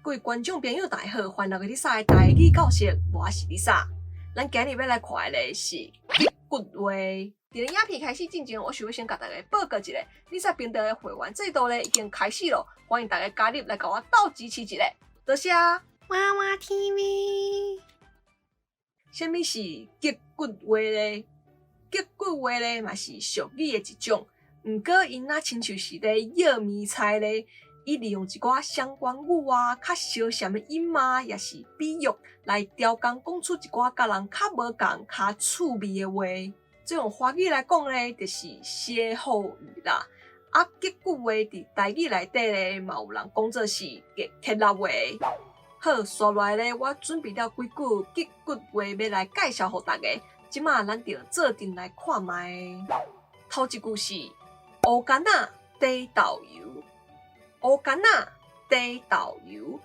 各位觀眾朋友，大家好，歡迎來到麗莎的台語教室，我是麗莎。咱今日欲來看的咧是吉骨話。佇咧影片開始進前，我想欲先共大家報告一下，麗莎頻道的會員制度咧已經開始囉，歡迎大家加入來共我鬥支持一下，多謝。娃娃 TV。啥物是吉骨話咧？吉骨話咧嘛是俗語的一種，毋過𪜶若親像是咧謁物猜咧。伊利用一寡雙關語啊，較相贍的音啊，抑是比喻來調工講出一寡佮人較無仝、較趣味的話。這用華語來講咧，就是歇後語啦。啊，吉骨話佇台語內底咧，嘛有人講做是激鐵力話。好，紲落來咧，我準備了幾句吉骨話欲來介紹予大家。這馬咱就做陣來看覓。頭一句是烏竿仔底豆油。烏竿仔底豆油，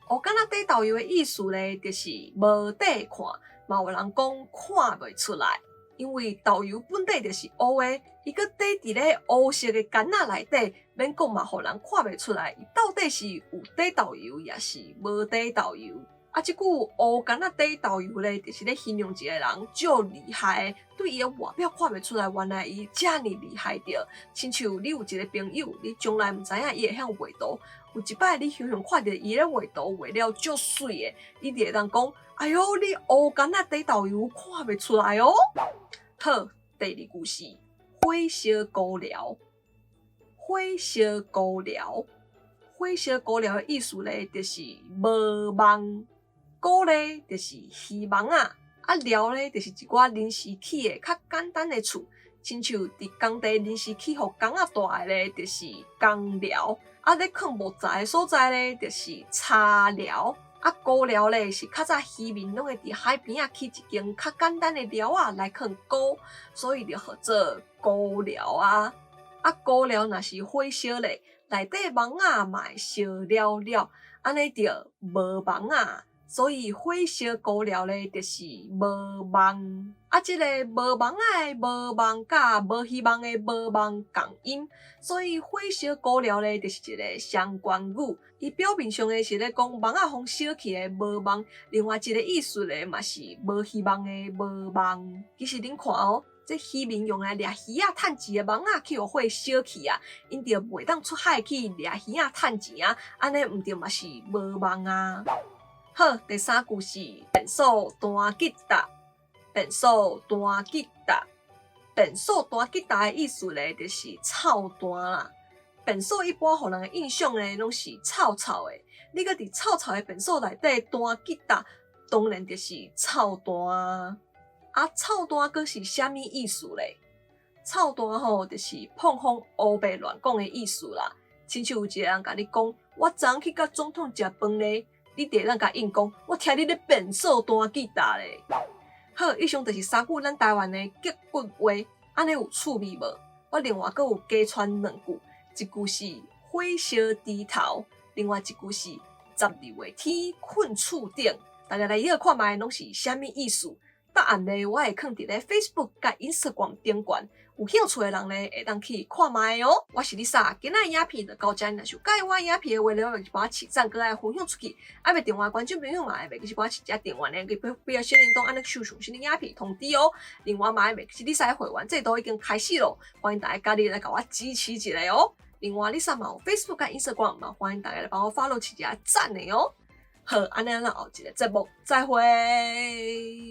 烏竿仔底豆油的意思咧，就是無底看，嘛有人講看袂出來，因為豆油本底就是烏的，伊閣底佇咧烏色的竿仔內底，免講嘛，予人看袂出來，伊到底是有底豆油，抑是無底豆油。啊，這句烏竿仔底豆油咧，就是咧形容一個人足厲害的，對伊的外表看袂出來，原來伊遮爾厲害著。親像你有一個朋友，你從來毋知影伊會曉畫圖，有一擺你雄雄看著伊咧畫圖畫了足媠的，你就會當講：哎喲，你烏竿仔底豆油看袂出來哦。好，第二句是火燒孤寮，火燒孤寮，火燒孤寮的意思咧，就是無望。孤咧就是魚網仔，啊寮咧就是一寡臨時起的較簡單的厝，親像佇工地臨時起予工仔蹛的咧，就是工寮；啊咧囥木材的所在咧，就是柴寮。啊孤寮咧是較早漁民攏會佇海邊仔起一間較簡單的寮仔來囥菇，所以就號做孤寮啊。啊孤寮若是火燒咧，內底網仔嘛會燒了了，按呢就無網仔。所以火燒孤寮咧，就是無望。啊，這个無網仔的無望佮無希望的無望仝音，所以火燒孤寮咧，就是一个雙關語。伊表面上的是咧講網仔予燒去的無望，另外一个意思咧嘛是無希望的無望。其實恁看哦，這漁民用來掠魚仔趁錢的網仔去予火燒去啊，𪜶就袂當出海去掠魚仔趁錢啊，按呢毋著嘛是無望啊。好，第三句是便所彈吉他，便所彈吉他，便所彈吉他的意思咧，就是臭彈啦。便所一般予人的印象咧，攏是臭臭的。你閣佇臭臭的便所內底彈吉他，當然就是臭彈啊。啊，臭彈閣是啥物意思咧？臭彈吼，就是膨風烏白亂講的意思啦。親像有一个人共你講，我昨昏去佮總統食飯咧。你就會當共應講，我聽你咧便所彈吉他咧。好，以上就是三句咱台灣的吉骨話，按呢有趣味無？我另外閣有加傳兩句，一句是火燒豬頭，另外一句是12月天睏厝頂。大家來謁看覓，攏是啥物意思？答案呢，我會囥佇咧 Facebook 佮 Instagram 頂懸，有興趣的人呢，會當去看覓哦。我是麗莎，今仔的影片就到遮，若是有佮意我影片的話咧，會幫我揤讚，閣愛分享出去。啊，欲訂閱觀眾朋友嘛，會袂記幫我揤一下訂閱呢，佮開小鈴鐺，按呢收上新的影片通知哦。另外嘛，袂記麗莎的會員制度已經開始囉，歡迎大家加入來共我支持一下哦。另外，麗莎嘛有 Facebook 佮 Instagram 嘛，歡迎大家來幫我 follow 揤一下讚的哦。好，按呢咱後一个節目再會。